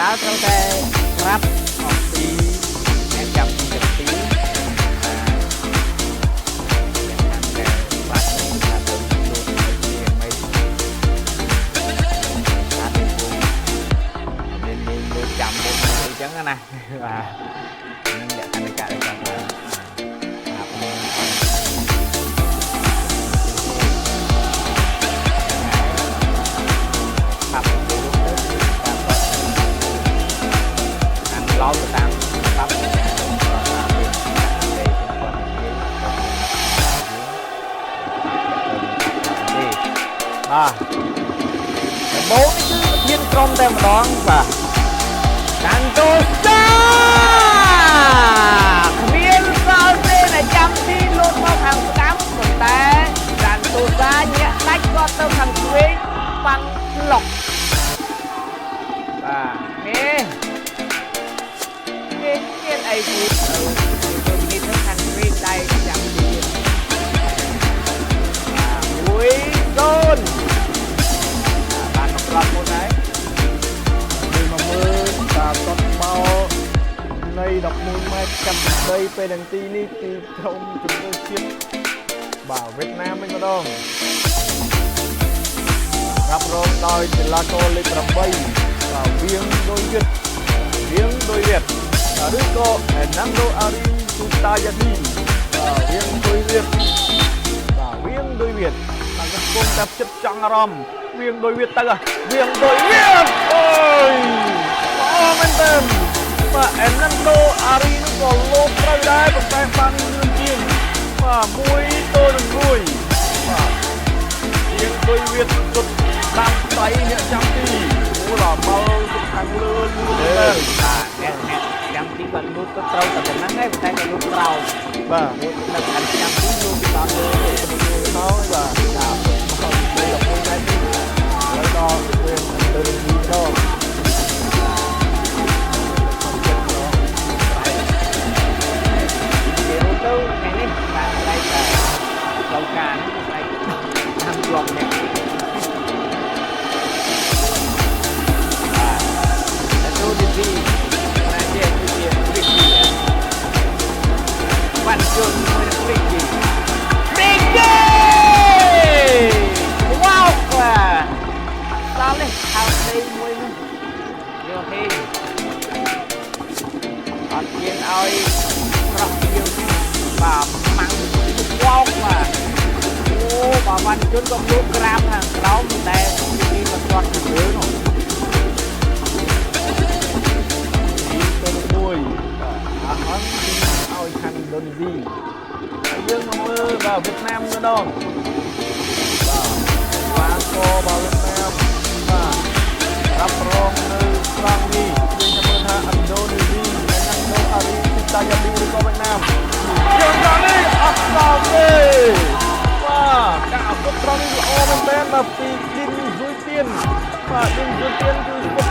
ដាលត្រូវតែប្រាប់អំពីអ្នកចាំទីទាំងពីរបាទតែបាទថាទៅលួចទៅជាមិនបាទនេះគូមានមានលួចចាំមុនអីចឹងណាបាទនឹងលក្ខណៈការគាត់ថាប្រាប់មុនឲ្យ ប្រាប់ទៅទៅតាមគាត់អានឡោទៅតាមប្រាប់គាត់ថាវាទេគាត់និយាយនេះបាទដំបូងនេះគឺប្រធានក្រុមតែម្ដងបាទសាន់តូសាគ្មានសល់ទេដែលចាំទីលោតមកខាងស្ដាំប៉ុន្តែសាន់តូសាញាក់ដាច់គាត់ទៅខាងឆ្វេងប៉ាំងប្លុក បាទនេះនេះមានអីគូទៅទៅនេះទៅខាងឆ្វេងដៃចាំទីបាទ1-0បានមកក្របមុនហើយ យើងមកមើលការទាត់បាល់នៃ11ម៉ែត្រចាប់ពី3ពេលទាំងទីនេះពីក្រុមជម្រើសជាតិបាទវៀតណាមវិញម្ដងរ៉ាប់រងដោយកីឡាករលេខ8បាទវៀងដោយវិតវៀងដោយវិតឬក៏ Hernando Ari Sutayadi បាទវៀងដោយវិតបាទវៀងដោយវិតបាទកំពុងតែផ្ចិតចង់អារម្មណ៍វៀងដោយវិតទៅវៀងដោយវិតអូយល្អមែនទែនបាទ Hernando Ari នោះក៏លោតត្រូវដែរប៉ុន្តែបានលឿនជាងបាទ1-1បាទ រៀងដូចវាសុទ្ធតាមដៃអ្នកចាំទីអូដល់បាល់ទៅខាងលើលឿនមែន បាទអ្នកអ្នកចាំទីគាត់លូតទៅត្រូវតែប៉ុណ្ណឹងឯងប៉ុន្តែគាត់លូតក្រោម បាទ នៅខាងចាំទីលូតពីដល់លើទេ ហើយបាទតាមមកពី11ម៉ែត្រនេះឥឡូវដល់វាទៅនឹងទីដង គេរត់ទៅថ្ងៃនេះបានស្បែកតែផ្លូវការហ្នឹងស្បែកតាមជាប់អ្នកបាទតែទូទីពីរណាជាគឺជាព្រិកជីបាត់ជន់មួយនឹងព្រិកជីព្រិកជីវ៉ាវបាទដល់នេះហៅដីមួយនោះយកហេងអត់មានឲ្យប្រោះយើងបាទម៉ាំងវោកបាទអូបាទវ៉ាន់ជន់ក៏លូកក្រាមខាងក្រោមតែទីនេះក៏ទាត់ខាងលើនោះ 2-1បាទអរអន់ទីឲ្យខាងឥណ្ឌូនេស៊ីហើយយើងមកមើលបាទវៀតណាមម្ដងបាទបាកបាទវៀតណាមបាទរ៉ាប់រងនៅត្រង់នេះយើងจะមើលថាឥណ្ឌូនេស៊ីនិងឥណ្ឌូអារីស៊ីតាយ៉ាឌីឬក៏វៀតណាមយើងត្រង់នេះអត់ដល់ទេបាទការអពុតត្រង់នេះល្អមែនទែនបាទពីឌីនស៊ុយទៀនបាទឌីនស៊ុយទៀនគឺពុត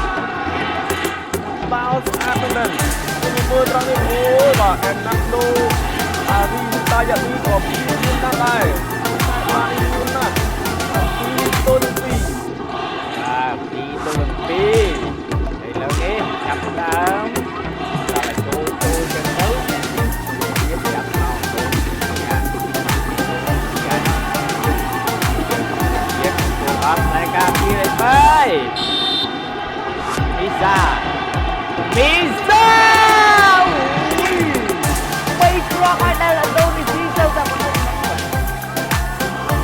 បាល់ស្អាតមែនទែនខ្ញុំមើលត្រង់នេះអូយបាទអេណាន់ដូអារីតាយ៉ាឌីក៏ព្យាយាមណាស់ដែរតែបាននេះលឿនណាស់2-2 បាទ2-2ឥឡូវនេះចាប់ដើមដល់ឲ្យចូលចូលចឹងទៅរៀបចាប់មកចូលយ៉ាយ៉ារៀបចូលអត់តែការពីរបីមីសាមីសាអូយបីគ្រាប់ឲ្យដែលឥណ្ឌូនេស៊ីទៅតែប៉ុណ្ណឹង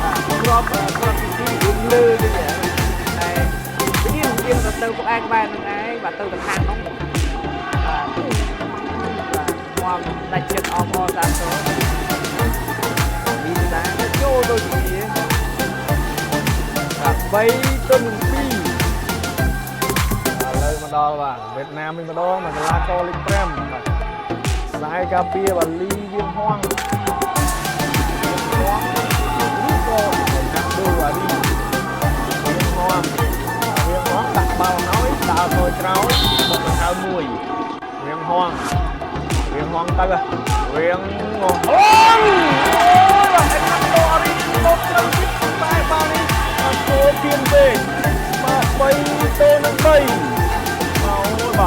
បាទគ្រាប់គ្រាប់ទី2រួមលើវិញតែវាវាទៅទៅពុកឯងក្បែរនឹងឯងបាទទៅទៅខាងនោះបាទបាទមកដាច់ចិត្តអមអសាទរមីសាចូលដូចគ្នា បាទ3-2ឥឡូវមកដល់បាទវៀតណាមវិញម្ដងបាទកីឡាករលេខ5បាទខ្សែការពារបាទលីវៀងហួងវៀងហួងឬក៏អេណាន់ដូអារីវៀងហួងវៀងហួងដាក់បាល់ហើយដើរថយក្រោយបុកដង្ហើមមួយវៀងហួងវៀងហួងទៅវៀងហួងអូយបាទអេណាន់ដូអារីលុបត្រូវទៀតតែបាល់នេះអត់ចូលទៀនពេកបាទ3-3អូយបាទ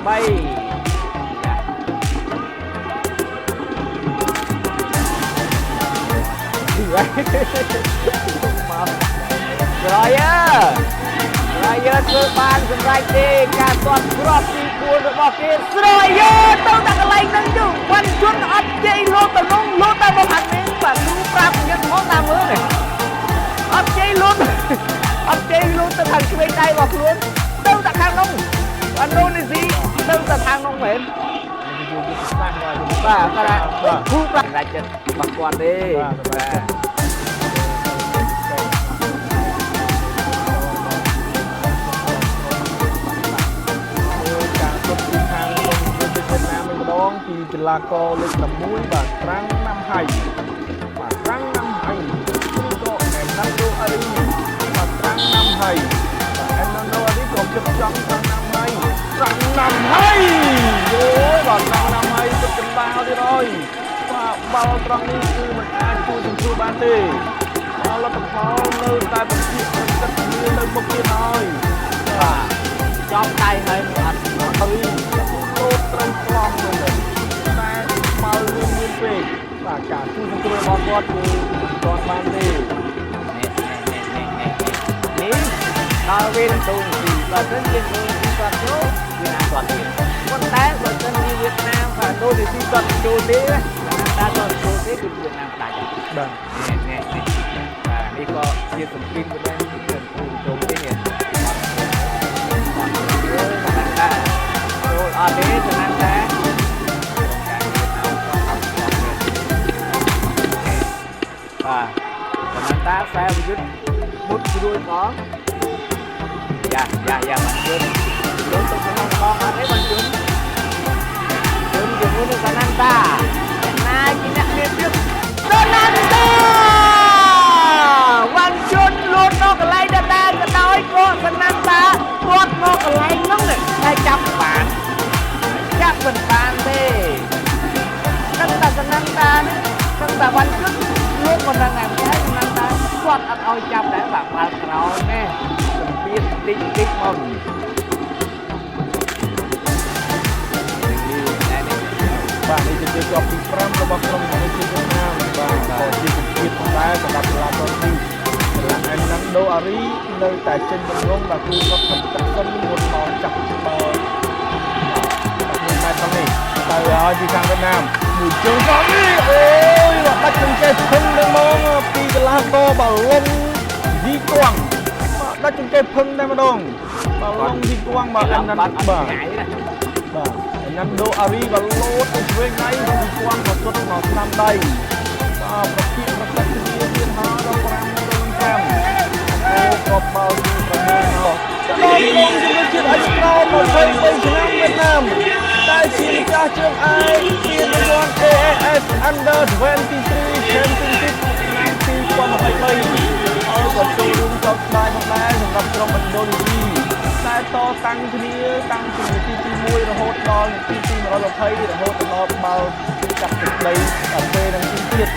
8យ៉ាមកស្រយស្រយធ្វើបានសម្រេចទេការទាត់គ្រាប់ទី4របស់គេស្រយទៅតែកន្លែងហ្នឹងជវ៉ាន់ជុនអត់ជ័យលោតទៅនោះលោតតែមកខាងនេះបាទគ្រូប្រាប់យើងមកតាមមើលនេះអត់ជ័យលោតអត់ជ័យលោតទៅខាងឆ្វេងដៃរបស់ខ្លួនទៅតែខាងនោះឥណ្ឌូនេស៊ីទៅតែខាងនោះមែន នេះគឺជាយុទ្ធសាស្ត្របាទ បាទគាត់ បាទ គ្រូប្រាប់សម្រេចចិត្តរបស់គាត់ទេ បាទសម្រេចចិត្ត ការសុទ្ធពីខាងក្រុមប្រទេសវៀតណាមវិញម្ដងពីកីឡាករលេខ11បាទត្រាំងណាំហៃបាទត្រាំងណាំហៃឬក៏អែណាន់ដូអារីបាទត្រាំងណាំហៃបាទអែណាន់ដូអារីក៏ជិតចង់ត្រាំងណាំហៃត្រាំងណាំហៃអូយបាទត្រាំងណាំហៃសុទ្ធកណ្ដាលទៀតហើយបាទបាល់ត្រង់នេះគឺមិនអាចជួយសង្គ្រោះបានទេបាទលទ្ធផលនៅតែពជាប្រសិទ្ធគ្នាទៅមុខទៀតហើយ បាទចំដៃហើយអត់ អរីលោតត្រូវប្លង់ទៅតែបាល់លឿនលឿនពេកបាទការជួយសង្គ្រោះរបស់គាត់គឺមិនទាន់បានទេ នេះនេះនេះនេះនេះដល់ពេលឥណ្ឌូនេស៊ីបើមិនជាឥណ្ឌូនេស៊ីគាត់ចូលវៀតណាមគាត់ទៀតប៉ុន្តែបើមិនជាវៀតណាមបាទឥណ្ឌូនេស៊ីគាត់ចូលទេណាតាគាត់ចូលទេគឺវៀតណាមផ្ដាច់ បាទ នេះនេះនេះបាទនេះក៏ជាសម្ពីនក៏ដែរគឺចូលទេនេះអត់តាចូលអត់ទេចំណាំតាបាទចំណាំតាខ្សែប្រយុទ្ធមុតជ្រួយផងយ៉ាយ៉ាយ៉ាបានជឿនលុបទៅក្នុងដងអត់ទេបានជឿនជឿនជាមួយនឹងចំណាំតាអ្នកណាជាអ្នកមានជឿចំណាំតាវ៉ាន់ជុនលូតដល់កន្លែងដដែលក៏ដោយក៏ចំណាំតាគាត់មកកន្លែងហ្នឹងតែចាប់បានចាប់មិនបានទេដឹងតែចំណាំតានេះដឹងតែវ៉ាន់ជុនលូតប៉ុណ្ណឹងឯងតែចំណាំតាគាត់អត់ឲ្យចាប់ដែរបាទបាល់ក្រោមនេះសម្ពាធតិចតិចមក បាទនេះជាជាប់ទី5របស់ក្រុមប្រទេសវៀតណាមបាទក៏ជាសម្ពាធផងដែរសម្រាប់កីឡាករនេះកីឡាអែណាន់ដូអារីនៅតែចេញបំរុងបាទគឺគាត់ខិតទឹកសិនមុនមកចាប់បាល់បាទមួយម៉ែត្រត្រង់នេះទៅហើយពីខាងវៀតណាមមួយជើងត្រង់នេះអូយបាទដាច់ចង្កេះភឹងតែហ្មងពីកីឡាករបាទលងយីគួងបាទដាច់ចង្កេះភឹងតែម្ដងបាទលងយីគួងបាទអែណាន់ បាត់អត់ បាទ ឆ្ងាយណា បាទឯណាន់ដូអារីបាទលោតទៅឆ្វេងដៃពីគួងក៏សុទ្ធមកស្ដាំដៃបាទប្រតិប្រតិគ្នាទៀតហើយដល់5ទៅនឹង5អូក៏បាល់ទី6មកដល់ក្រុមជំនឿជាតិអេស្ត្រូ23ឆ្នាំវៀតណាមតែជាម្ចាស់ជើងឯកពានរង្វាន់ AAS Under 23 Championship ឆ្នាំ2023ហើយក៏ចូលរួមសោកស្ដាយផងដែរសម្រាប់ក្រុមឥណ្ឌូនេស៊ីតែតតាំងគ្នាតាំងពីនាទីទី1រហូតដល់នាទីទី120រហូតដល់បាល់ចាប់ទឹកដីដល់ពេលនឹងទីទៀត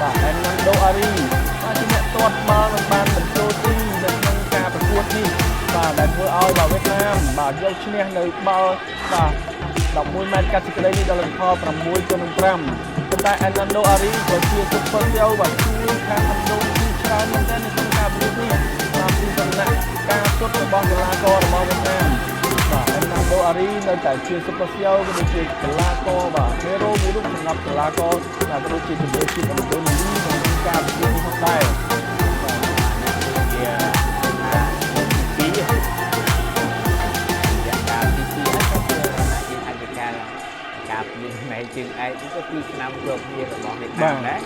បាទអែនណាន់ដូអារីបាទជាអ្នកទាត់បាល់នឹងបានបញ្ចូលទីនៅក្នុងការប្រកួតនេះបាទដែលធ្វើឲ្យបាទវៀតណាមបាទយកឈ្នះនៅបាល់បាទ11ម៉ែត្រកាត់សេចក្តីនេះដល់លទ្ធផល6ទៅនឹង5ប៉ុន្តែអែនណាន់ដូអារីក៏ជាស៊ុបអឺសៀវបាទជួយខាងឥណ្ឌូនេស៊ីច្រើនមែនទែននៅក្នុងការប្រកួតនេះតាមពីសំណាក់ការសុទ្ធរបស់កីឡាកររបស់វៀតណាមបាទអែនណាន់ដូអារីនៅតែជាស៊ុបអឺសៀវក៏ដូចជាកីឡាករបាទហេរ៉ូមួយរូបសម្រាប់កីឡាករបាទក៏ដូចជាជំនឿជាតិឥណ្ឌូនេស៊ីក្នុងការប្រកួតនេះផងដែរ ជាទី2រយៈកាលទី2ហើយក៏ជាយើងអាចជាការការពីផ្នែកជើងឯកនេះក៏2ឆ្នាំជាប់គ្នារបស់វៀតណាមដែរ។